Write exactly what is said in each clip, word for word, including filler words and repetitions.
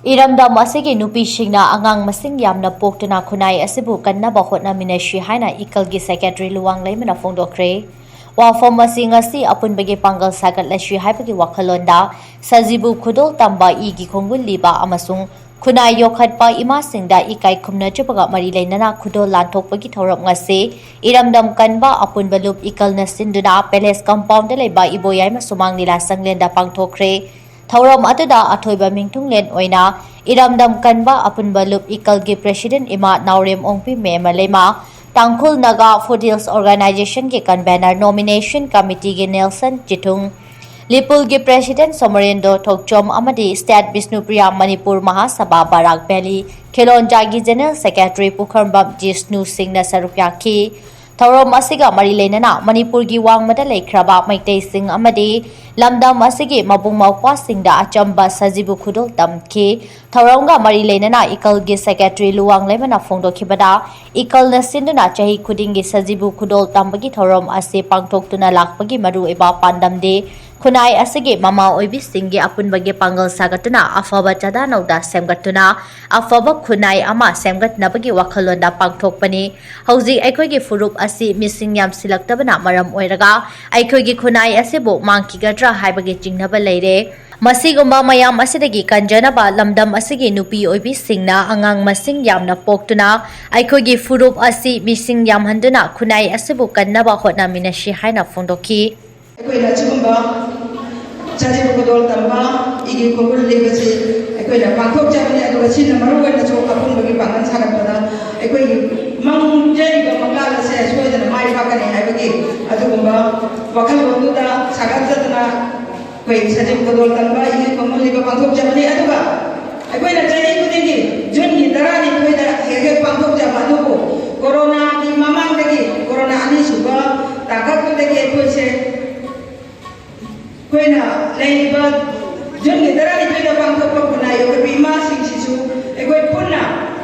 ꯏꯔꯝꯗꯝ ꯑꯁꯤꯒꯤ ꯅꯨꯄꯤꯁꯤꯡꯅ ꯑꯉꯥꯡ ꯃꯁꯤꯡ ꯌꯥꯝꯅ ꯄꯣꯛꯇꯨꯅ ꯈꯨꯟꯅꯥꯏ ꯑꯁꯤꯕꯨ ꯀꯟꯅꯕ ꯍꯣꯠꯅꯃꯤꯟꯅꯁꯤ ꯍꯥꯏꯅ ꯏꯀꯜꯒꯤ ꯁꯦꯀ꯭ꯔꯦꯇꯔꯤ ꯂꯨꯋꯥꯡꯂꯩꯃꯅ ꯐꯣꯡꯗꯣꯛꯈ꯭ꯔꯦ꯫ ꯋꯥꯐꯝ ꯑꯁꯤ ꯉꯁꯤ ꯑꯄꯨꯟꯕꯒꯤ ꯄꯥꯡꯒꯜ ꯁꯥꯒꯠꯂꯁꯤ ꯍꯥꯏꯕꯒꯤ ꯋꯥꯈꯜꯂꯣꯟꯗ ꯁꯖꯤꯕꯨ ꯈꯨꯗꯣꯜ ꯇꯝꯕ ꯏꯒꯤ ꯈꯣꯡꯒꯨꯜ ꯂꯤꯕ ꯑꯃꯁꯨꯡ ꯈꯨꯟꯅꯥꯏ ꯌꯣꯛꯈꯠꯄ ꯏꯃꯥꯁꯤꯡꯗ ꯏꯀꯥꯏ ꯈꯨꯝꯅꯖꯕꯒ ꯃꯔꯤ ꯂꯩꯅꯅ ꯈꯨꯗꯣꯜ ꯂꯥꯟꯊꯣꯛꯄꯒꯤ ꯊꯧꯔꯝ ꯉꯁꯤ ꯏꯔꯝꯗꯝ ꯀꯟꯕ ꯑꯄꯨꯟꯕ ꯂꯨꯞ ꯏꯀꯜꯅ ꯁꯤꯟꯗꯨꯅ ꯄꯦꯂꯦꯁ ꯀꯝꯄꯥꯎꯟꯗ ꯂꯩꯕ ꯏꯕꯣꯌꯥꯏꯃ ꯁꯨꯃꯥꯡ ꯂꯤꯂꯥ ꯁꯪꯂꯦꯟꯗ ꯄꯥꯡꯊꯣꯛꯈ꯭ꯔꯦ꯫ ꯊꯧꯔꯝ ꯑꯗꯨꯗ ꯑꯊꯣꯏꯕ ꯃꯤꯡꯊꯨꯡꯂꯦꯟ ꯑꯣꯏꯅ ꯏꯔꯝꯗꯝ ꯀꯟꯕ ꯑꯄꯨꯟꯕ ꯂꯨꯞ ꯏꯀꯜꯒꯤ ꯄ꯭ꯔꯦꯁꯤꯗꯦꯟ ꯏꯃꯥ ꯅꯥꯎꯔꯦꯝ ꯑꯣꯡꯕꯤ ꯃꯦꯃ ꯂꯩꯃ, ꯇꯥꯡꯈꯨꯜ ꯅꯥꯒꯥ ꯐꯨꯠꯍꯤꯜꯁ ꯑꯣꯔꯒꯅꯥꯏꯖꯦꯁꯟꯒꯤ ꯀꯟꯚꯦꯅꯔ ꯅꯣꯃꯤꯅꯦꯁꯟ ꯀꯃꯤꯇꯤꯒꯤ ꯅꯦꯜꯁꯟ ꯆꯤꯊꯨꯡ, ꯂꯤꯄꯨꯜꯒꯤ ꯄ꯭ꯔꯦꯁꯤꯗꯦꯟ ꯁꯣꯃꯔꯦꯟꯗꯣ ꯊꯣꯛꯆꯣꯝ ꯑꯃꯗꯤ ꯁ꯭ꯇꯦꯠ ꯕꯤꯁꯅꯨꯄ꯭ꯔꯤꯌꯥ ꯃꯅꯤꯄꯨꯔ ꯃꯍꯥꯁꯚꯥ ꯕꯔꯥꯛ ꯚꯦꯂꯤ ꯈꯦꯂꯣꯟꯖꯥꯒꯤ ꯖꯦꯅꯔꯦꯜ ꯁꯦꯀ꯭ꯔꯦꯇꯔꯤ ꯄꯨꯈ꯭ꯔꯝꯕꯝ ꯖꯤꯁꯅꯨ ꯁꯤꯡꯅ ꯁꯔꯨꯛ ꯌꯥꯈꯤ꯫ ꯊꯧꯔꯝ ꯑꯁꯤꯒ ꯃꯔꯤ ꯂꯩꯅꯅ ꯃꯅꯤꯄꯨꯔꯒꯤ ꯋꯥꯡꯃꯗ ꯂꯩꯈ꯭ꯔꯕ ꯃꯩꯇꯩꯁꯤꯡ ꯑꯃꯗꯤ ꯂꯝꯗꯝ ꯑꯁꯤꯒꯤ ꯃꯕꯨꯡ ꯃꯧꯄ꯭ꯋꯥꯁꯤꯡꯗ ꯑꯆꯝꯕ ꯁꯖꯤꯕꯨ ꯈꯨꯗꯣꯜ ꯇꯝꯈꯤ꯫ ꯊꯧꯔꯝꯒ ꯃꯔꯤ ꯂꯩꯅꯅ ꯏꯀꯜꯒꯤ ꯁꯦꯀ꯭ꯔꯦꯇꯔꯤ ꯂꯨꯋꯥꯡ ꯂꯩꯃꯅ ꯐꯣꯡꯗꯣꯛꯈꯤꯕꯗ, ꯏꯀꯜꯅ ꯁꯤꯟꯗꯨꯅ ꯆꯍꯤ ꯈꯨꯗꯤꯡꯒꯤ ꯁꯖꯤꯕꯨ ꯈꯨꯗꯣꯜ ꯇꯝꯕꯒꯤ ꯊꯧꯔꯝ ꯑꯁꯤ ꯄꯥꯡꯊꯣꯛꯇꯨꯅ ꯂꯥꯛꯄꯒꯤ ꯃꯔꯨꯑꯣꯏꯕ ꯄꯥꯟꯗꯝꯗꯤ ꯈꯨꯟꯅꯥꯏ ꯑꯁꯤꯒꯤ ꯃꯃꯥ ꯑꯣꯏꯕꯤꯁꯤꯡꯒꯤ ꯑꯄꯨꯟꯕꯒꯤ ꯄꯥꯡꯒꯜ ꯁꯥꯒꯠꯇꯨꯅ ꯑꯐꯕ ꯆꯥꯗꯥ ꯅꯧꯗꯥ ꯁꯦꯝꯒꯠꯇꯨꯅ ꯑꯐꯕ ꯈꯨꯟꯅꯥꯏ ꯑꯃ ꯁꯦꯝꯒꯠꯅꯕꯒꯤ ꯋꯥꯈꯜꯂꯣꯟꯗ ꯄꯥꯡꯊꯣꯛꯄꯅꯤ꯫ ꯍꯧꯖꯤꯛ ꯑꯩꯈꯣꯏꯒꯤ ꯐꯨꯔꯨꯞ ꯑꯁꯤ ꯃꯤꯁꯤꯡ ꯌꯥꯝꯁꯤꯜꯂꯛꯇꯕꯅ ꯃꯔꯝ ꯑꯣꯏꯔꯒ ꯑꯩꯈꯣꯏꯒꯤ ꯈꯨꯟꯅꯥꯏ ꯑꯁꯤꯕꯨ ꯃꯥꯡꯈꯤꯒꯗ꯭ꯔꯥ ꯍꯥꯏꯕꯒꯤ ꯆꯤꯡꯅꯕ ꯂꯩꯔꯦ꯫ ꯃꯁꯤꯒꯨꯝꯕ ꯃꯌꯥꯝ ꯑꯁꯤꯗꯒꯤ ꯀꯟꯖꯅꯕ ꯂꯝꯗꯝ ꯑꯁꯤꯒꯤ ꯅꯨꯄꯤ ꯑꯣꯏꯕꯤꯁꯤꯡꯅ ꯑꯉꯥꯡ ꯃꯁꯤꯡ ꯌꯥꯝꯅ ꯄꯣꯛꯇꯨꯅ ꯑꯩꯈꯣꯏꯒꯤ ꯐꯨꯔꯨꯞ ꯑꯁꯤ ꯃꯤꯁꯤꯡ ꯌꯥꯝꯍꯟꯗꯨꯅ ꯈꯨꯟꯅꯥꯏ ꯑꯁꯤꯕꯨ ꯀꯟꯅꯕ ꯍꯣꯠꯅꯃꯤꯟꯅꯁꯤ ꯍꯥꯏꯅ ꯐꯣꯡꯗꯣꯛꯈꯤ꯫ ꯑꯩꯈꯣꯏꯅ ꯑꯁꯤꯒꯨꯝꯕ ꯁꯖꯤꯕꯨ ꯈꯨꯗꯣꯜ ꯇꯝꯕ, ꯏꯒꯤ ꯈꯣꯡꯒꯨꯜ ꯂꯤꯕꯁꯤ ꯑꯩꯈꯣꯏꯅ ꯄꯥꯡꯊꯣꯛꯆꯕꯅꯤ, ꯑꯗꯨꯒ ꯁꯤꯅ ꯃꯔꯨ ꯑꯣꯏꯅꯁꯨ ꯑꯄꯨꯟꯕꯒꯤ ꯄꯥꯡꯒꯜ ꯁꯥꯒꯠꯄꯗ ꯑꯩꯈꯣꯏꯒꯤ ꯃꯪꯖꯔꯤꯕ ꯃꯪꯂꯥꯟ ꯑꯁꯦ ꯁꯣꯏꯗꯅ ꯃꯥꯏ ꯄꯥꯛꯀꯅꯤ ꯍꯥꯏꯕꯒꯤ ꯑꯗꯨꯒꯨꯝꯕ ꯋꯥꯈꯜꯂꯣꯟꯗꯨꯗ ꯁꯥꯒꯠꯆꯗꯨꯅ ꯑꯩꯈꯣꯏ ꯁꯖꯤꯕꯨ ꯈꯨꯗꯣꯜ ꯇꯝꯕ, ꯏꯒꯤ ꯈꯣꯡꯒꯨꯜ ꯂꯤꯕ ꯄꯥꯡꯊꯣꯛꯆꯕꯅꯤ꯫ ꯑꯗꯨꯒ ꯑꯩꯈꯣꯏꯅ ꯆꯍꯤ ꯈꯨꯗꯤꯡꯒꯤ ꯖꯨꯟꯒꯤ ꯇꯔꯥꯅꯤꯊꯣꯏꯗ ꯍꯦꯛ ꯍꯦꯛ ꯄꯥꯡꯊꯣꯛꯆꯕ ꯑꯗꯨꯕꯨ ꯀꯣꯔꯣꯅꯥꯒꯤ ꯃꯃꯥꯡꯗꯒꯤ, ꯀꯣꯔꯣꯅꯥ ꯑꯅꯤꯁꯨꯕ ꯇꯥꯡꯀꯛꯇꯨꯗꯒꯤ ꯑꯩꯈꯣꯏꯁꯦ, ꯑꯩꯈꯣꯏꯅ ꯂꯩꯔꯤꯕ ꯖꯨꯟꯒꯤ ꯇꯔꯥꯅꯤꯊꯣꯏꯗ ꯄꯥꯡꯊꯣꯛꯄ ꯈꯨꯟꯅꯥꯏ ꯑꯣꯏꯕꯤ ꯏꯃꯥꯁꯤꯡꯁꯤꯁꯨ ꯑꯩꯈꯣꯏ ꯄꯨꯟꯅ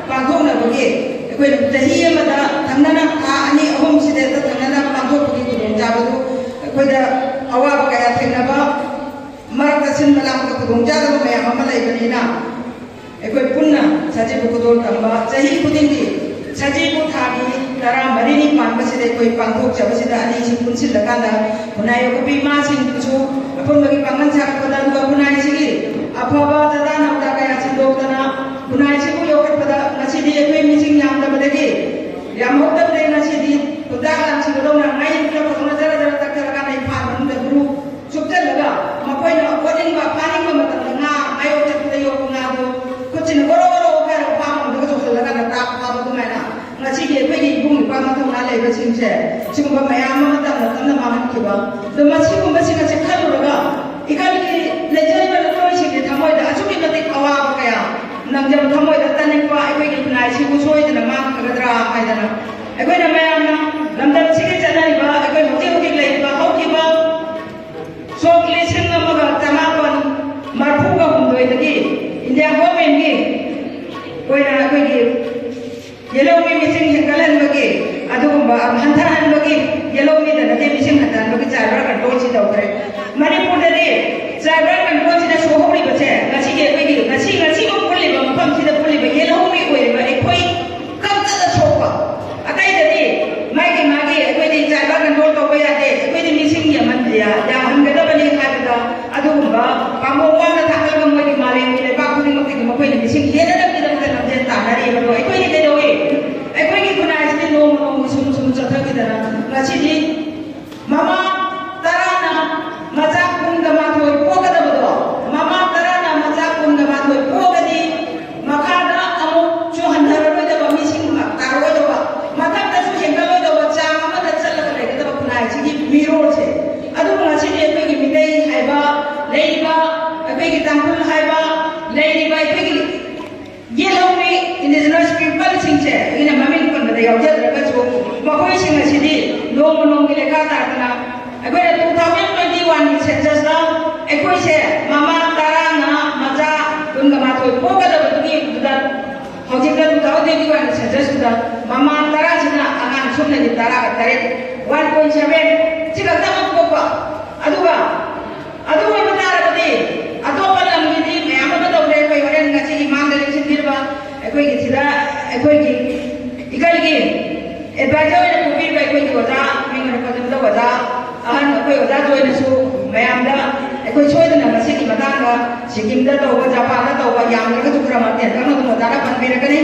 ꯄꯥꯡꯊꯣꯛꯅꯕꯒꯤ ꯑꯩꯈꯣꯏ ꯆꯍꯤ ꯑꯃꯗ ꯊꯪꯅꯅ, ꯊꯥ ꯑꯅꯤ ꯑꯍꯨꯝꯁꯤꯗ ꯍꯦꯛꯇ ꯊꯪꯅꯅ ꯄꯥꯡꯊꯣꯛꯄꯒꯤ ꯈꯨꯗꯣꯡꯆꯥꯕꯗꯨ ꯑꯩꯈꯣꯏꯗ ꯑꯋꯥꯕ ꯀꯌꯥ ꯊꯦꯡꯅꯕ, ꯃꯔꯛꯇ ꯁꯤꯟꯕ ꯂꯥꯡꯕꯗ ꯈꯨꯗꯣꯡꯆꯥꯗꯕ ꯃꯌꯥꯝ ꯑꯃ ꯂꯩꯕꯅꯤꯅ, ꯑꯩꯈꯣꯏ ꯄꯨꯟꯅ ꯁꯖꯤꯕꯨ ꯈꯨꯗꯣꯜ ꯇꯝꯕ ꯆꯍꯤ ꯈꯨꯗꯤꯡꯒꯤ ꯁꯖꯤꯕꯨ ꯊꯥꯒꯤ ꯇꯔꯥꯃꯔꯤꯅꯤ ꯄꯥꯟꯕꯁꯤꯗ ꯑꯩꯈꯣꯏ ꯄꯥꯡꯊꯣꯛꯆꯕꯁꯤꯗ ꯑꯅꯤꯁꯤ ꯄꯨꯟꯁꯤꯜꯂꯀꯥꯟꯗ ꯈꯨꯟꯅꯥꯏ ꯑꯣꯛꯄꯤ ꯏꯃꯥꯁꯤꯡꯕꯨꯁꯨ ꯑꯄꯨꯟꯕꯒꯤ ꯄꯥꯡꯒꯜ ꯁꯥꯔꯛꯄꯗ, ꯑꯗꯨꯒ ꯈꯨꯟꯅꯥꯏꯁꯤꯒꯤ ꯑꯐꯕ ꯆꯥꯗꯥ ꯅꯧꯗꯥ ꯀꯌꯥ ꯁꯟꯗꯣꯛꯇꯅ ꯈꯨꯟꯅꯥꯏꯁꯤꯕꯨ ꯌꯣꯛꯈꯠꯄꯗ ꯉꯁꯤꯗꯤ ꯑꯩꯈꯣꯏ ꯃꯤꯁꯤꯡ ꯌꯥꯝꯗꯕꯗꯒꯤ ꯌꯥꯝꯍꯧꯗꯕꯗꯒꯤ ꯉꯁꯤꯗꯤ ꯈꯨꯟꯗꯥ ꯂꯥꯟꯁꯤꯕꯗꯧꯅ ꯉꯥꯏ ꯈꯔ ꯐꯖꯅ ꯖꯔ ꯖꯔ ꯇꯛꯊꯔꯀꯥꯟꯗ ꯏꯝꯐꯥꯜ ꯃꯅꯨꯡꯗ ꯒ꯭ꯔꯨꯞ ꯆꯨꯞꯁꯤꯜꯂꯒ ꯃꯈꯣꯏꯅ ꯑꯣꯠꯅꯤꯡꯕ ꯐꯥꯅꯤꯡꯕ ꯃꯇꯝꯗ ꯉꯥ ꯃꯥꯏꯌꯣꯛ ꯆꯠꯄꯗ ꯌꯣꯛꯄ ꯉꯥꯗꯨ ꯈꯨꯠꯁꯤꯅ ꯒꯣꯔꯣ ꯒꯣꯔꯣ ꯍꯥꯏꯔꯒ ꯐꯥꯕ ꯉꯝꯗ꯭ꯔꯒꯁꯨ ꯍꯜꯂꯀꯥꯟꯗ ꯇꯥꯛ ꯐꯥꯕ ꯑꯗꯨꯃꯥꯏꯅ ꯉꯁꯤꯒꯤ ꯑꯩꯈꯣꯏꯒꯤ ꯏꯕꯨꯡ ꯏꯄ꯭ꯋꯥ ꯃꯊꯧꯅꯥ ꯂꯩꯕꯁꯤꯡꯁꯦ ꯁꯤꯒꯨꯝꯕ ꯃꯌꯥꯝ ꯑꯃ ꯇꯝꯅ ꯇꯝꯅ ꯃꯥꯡꯍꯟꯈꯤꯕ꯫ ꯑꯗꯣ ꯃꯁꯤꯒꯨꯝꯕꯁꯤꯡ ꯑꯁꯤ ꯈꯜꯂꯨꯔꯒ ꯏꯀꯥꯏꯒꯤ ꯂꯩꯖꯔꯤꯕ ꯂꯨꯈ꯭ꯔꯣꯏꯁꯤꯡꯒꯤ ꯊꯃꯣꯏꯗ ꯑꯁꯨꯛꯀꯤ ꯃꯇꯤꯛ ꯑꯋꯥꯕ ꯀꯌꯥ ꯅꯪꯖꯕ, ꯊꯃꯣꯏꯗ ꯇꯅꯤꯡꯕ ꯑꯩꯈꯣꯏꯒꯤ ꯈꯨꯟꯅꯥꯏꯁꯤꯕꯨ ꯁꯣꯏꯗꯅ ꯃꯥꯡꯈ꯭ꯔꯒꯗ꯭ꯔꯥ ꯍꯥꯏꯗꯅ ꯑꯩꯈꯣꯏꯅ ꯃꯌꯥꯝꯅ ꯂꯝꯗꯝꯁꯤꯒꯤ ꯆꯠꯅꯔꯤꯕ ꯑꯩꯈꯣꯏ ꯍꯧꯖꯤꯛ ꯍꯧꯖꯤꯛ ꯂꯩꯔꯤꯕ ꯍꯧꯈꯤꯕ ꯁꯣꯛ ꯂꯤꯁꯤꯡ ꯑꯃꯒ ꯆꯃꯥꯄꯟ ꯃꯔꯐꯨꯒ ꯍꯨꯝꯗꯣꯏꯗꯒꯤ ꯏꯟꯗꯤꯌꯥ ꯒꯣꯔꯃꯦꯟꯒꯤ ꯑꯣꯏꯅ ꯑꯩꯈꯣꯏꯒꯤ ꯌꯦꯜꯍꯧꯃꯤ ꯃꯤꯁꯤꯡ ꯍꯦꯟꯒꯠꯍꯟꯕꯒꯤ ꯑꯗꯨꯒꯨꯝꯕ ꯍꯟꯊꯍꯟꯕꯒꯤ, ꯌꯦꯜꯍꯧꯃꯤꯗ ꯅꯠꯇꯦ, ꯃꯤꯁꯤꯡ ꯍꯟꯊꯍꯟꯕꯒꯤ ꯆꯥꯏꯜ ꯂꯦꯕꯔ ꯀꯟꯇ꯭ꯔꯣꯜꯁꯤ ꯇꯧꯈ꯭ꯔꯦ꯫ ꯃꯅꯤꯄꯨꯔꯗꯗꯤ ꯆꯥꯏꯜ ꯂꯦꯕꯔ ꯀꯟꯇ꯭ꯔꯣꯜꯁꯤꯅ ꯁꯣꯛꯍꯧꯔꯤꯕꯁꯦ ꯉꯁꯤꯒꯤ ꯑꯩꯈꯣꯏꯒꯤ ꯉꯁꯤ ꯉꯁꯤꯐꯥꯎ ꯄꯨꯜꯂꯤꯕ ꯃꯐꯝꯁꯤꯗ ꯄꯨꯜꯂꯤꯕ ꯌꯦꯜꯍꯧꯃꯤ ꯑꯣꯏꯔꯤꯕ ꯑꯩꯈꯣꯏ ꯈꯛꯇꯗ ꯁꯣꯛꯄ꯫ ꯑꯇꯩꯗꯗꯤ ꯃꯥꯒꯤ ꯃꯥꯒꯤ ꯑꯩꯈꯣꯏꯗꯤ ꯆꯥꯏꯜ ꯂꯦꯕꯔ ꯀꯟꯇ꯭ꯔꯣꯜ ꯇꯧꯕ ꯌꯥꯗꯦ, ꯑꯩꯈꯣꯏꯗꯤ ꯃꯤꯁꯤꯡ ꯌꯥꯝꯍꯟ-, ꯌꯥ-, ꯌꯥꯝꯍꯟꯒꯗꯕꯅꯤ ꯍꯥꯏꯕꯗ ꯑꯗꯨꯒꯨꯝꯕ ꯄꯥꯝꯕꯣꯝ ꯋꯥꯡꯅ ꯊꯥꯡꯒꯠꯂꯒ ꯃꯣꯏꯒꯤ ꯃꯥꯂꯦꯝꯒꯤ ꯂꯩꯕꯥꯛ ꯈꯨꯗꯤꯡꯃꯛꯇꯒꯤ ꯃꯈꯣꯏꯅ ꯃꯤꯁꯤꯡ ꯍꯦꯟꯅꯅꯕꯒꯤꯗꯃꯛꯇ ꯂꯝꯖꯦꯜ ꯇꯥꯟꯅꯔꯤꯕꯗꯣ ꯑꯩꯈꯣꯏꯗꯤ ꯀꯩꯗꯧꯏ? ꯑꯩꯈꯣꯏꯒꯤ ꯈꯨꯟꯅꯥꯏꯁꯤꯗꯤ ꯅꯣꯡꯃ ꯅꯣꯡꯃꯒꯤ ꯁꯨꯝ ꯁꯨꯝ ꯆꯠꯊꯈꯤꯗꯅ ꯉꯁꯤꯗꯤ ꯃꯃꯥ ꯇꯔꯥꯅ ꯃꯆꯥ ꯀꯨꯟꯒ ꯃꯥꯊꯣꯏ ꯄꯣꯛꯀꯗꯕꯗꯣ, ꯃꯃꯥ ꯇꯔꯥꯅ ꯃꯆꯥ ꯀꯨꯟꯒ ꯃꯥꯊꯣꯏ ꯄꯣꯛꯑꯒꯗꯤ ꯃꯈꯥꯗ ꯑꯃꯨꯛꯁꯨ ꯍꯟꯊꯔꯔꯣꯏꯗꯕ, ꯃꯤꯁꯤꯡ ꯇꯥꯔꯔꯣꯏꯗꯕ, ꯃꯊꯛꯇꯁꯨ ꯍꯦꯟꯒꯠꯂꯣꯏꯗꯕ ꯆꯥꯡ ꯑꯃꯗ ꯆꯠꯂꯒ ꯂꯩꯒꯗꯕ ꯈꯨꯟꯅꯥꯏꯁꯤꯒꯤ ꯃꯤꯔꯣꯜꯁꯦ꯫ ꯑꯗꯨꯕꯨ ꯉꯁꯤꯗꯤ ꯑꯩꯈꯣꯏꯒꯤ ꯃꯤꯇꯩ ꯍꯥꯏꯕ, ꯂꯩꯔꯤꯕ ꯑꯩꯈꯣꯏꯒꯤ ꯇꯥꯡꯈꯨꯜ ꯍꯥꯏꯕ, ꯂꯩꯔꯤꯕ ꯑꯩꯈꯣꯏꯒꯤ ꯌꯦꯜꯍꯧꯃꯤ ꯏꯟꯗꯤꯖꯤꯅꯁ ꯄꯤꯄꯜꯁꯤꯡꯁꯦ ꯑꯩꯅ ꯃꯃꯤꯡ ꯄꯟꯕꯗ ꯌꯥꯎꯖꯗ꯭ꯔꯒꯁꯨ, ꯃꯈꯣꯏꯁꯤꯡ ꯑꯁꯤꯗꯤ ꯅꯣꯡꯃ ꯅꯣꯡꯃꯒꯤ ꯂꯩꯈꯥ ꯇꯥꯔꯛꯇꯅ ꯑꯩꯈꯣꯏꯅ two thousand twenty one ꯒꯤ census ꯇ ꯑꯩꯈꯣꯏꯁꯦ ꯃꯃꯥ ꯇꯔꯥꯅ ꯃꯆꯥ ꯀꯨꯟꯒ ꯃꯥꯊꯣꯏ ꯄꯣꯛꯀꯗꯕꯗꯨꯒꯤ ꯗꯨꯗ ꯍꯧꯖꯤꯛꯇ two thousand twenty one ꯒꯤ census ꯇꯨꯗ ꯃꯃꯥ ꯇꯔꯥꯁꯤꯅ ꯑꯉꯥꯡ ꯁꯨꯞꯅꯒꯤ ꯇꯔꯥꯒ ꯇꯔꯦꯠ, one point seven, ꯁꯤ ꯈꯛꯇꯃꯛ ꯄꯣꯛꯄ꯫ ꯑꯗꯨꯒ ꯑꯗꯨ ꯑꯣꯏꯕ ꯇꯥꯔꯒꯗꯤ ꯑꯇꯣꯞꯄ ꯂꯝꯒꯤꯗꯤ ꯃꯌꯥꯝ ꯑꯃ ꯇꯧꯔꯦ, ꯑꯩꯈꯣꯏ ꯍꯣꯔꯦꯟ ꯉꯁꯤꯒꯤ ꯃꯥꯡꯗ ꯑꯩꯈꯣꯏꯒꯤ ꯏꯀꯥꯏꯒꯤ ꯑꯦꯗꯚꯥꯏꯖꯔ ꯑꯣꯏꯅ ꯄꯨꯕꯤꯔꯤꯕ ꯑꯩꯈꯣꯏꯒꯤ ꯑꯣꯖꯥ, ꯃꯤꯡ ꯑꯣꯏꯅ ꯄꯟꯖꯕꯗ ꯑꯣꯖꯥ ꯑꯍꯟ, ꯑꯩꯈꯣꯏ ꯑꯣꯖꯥ ꯖꯣꯏꯅꯁꯨ ꯃꯌꯥꯝꯗ ꯑꯩꯈꯣꯏ ꯁꯣꯏꯗꯅ ꯃꯁꯤꯒꯤ ꯃꯇꯥꯡꯗ ꯁꯤꯛꯀꯤꯝꯗ ꯇꯧꯕ, ꯖꯄꯥꯟꯗ ꯇꯧꯕ, ꯌꯥꯝꯗ꯭ꯔꯒꯁꯨ ꯈꯔ ꯃꯇꯦꯡ ꯈꯪꯅꯕ ꯑꯣꯖꯥꯅ ꯄꯟꯕꯤꯔꯛꯀꯅꯤ꯫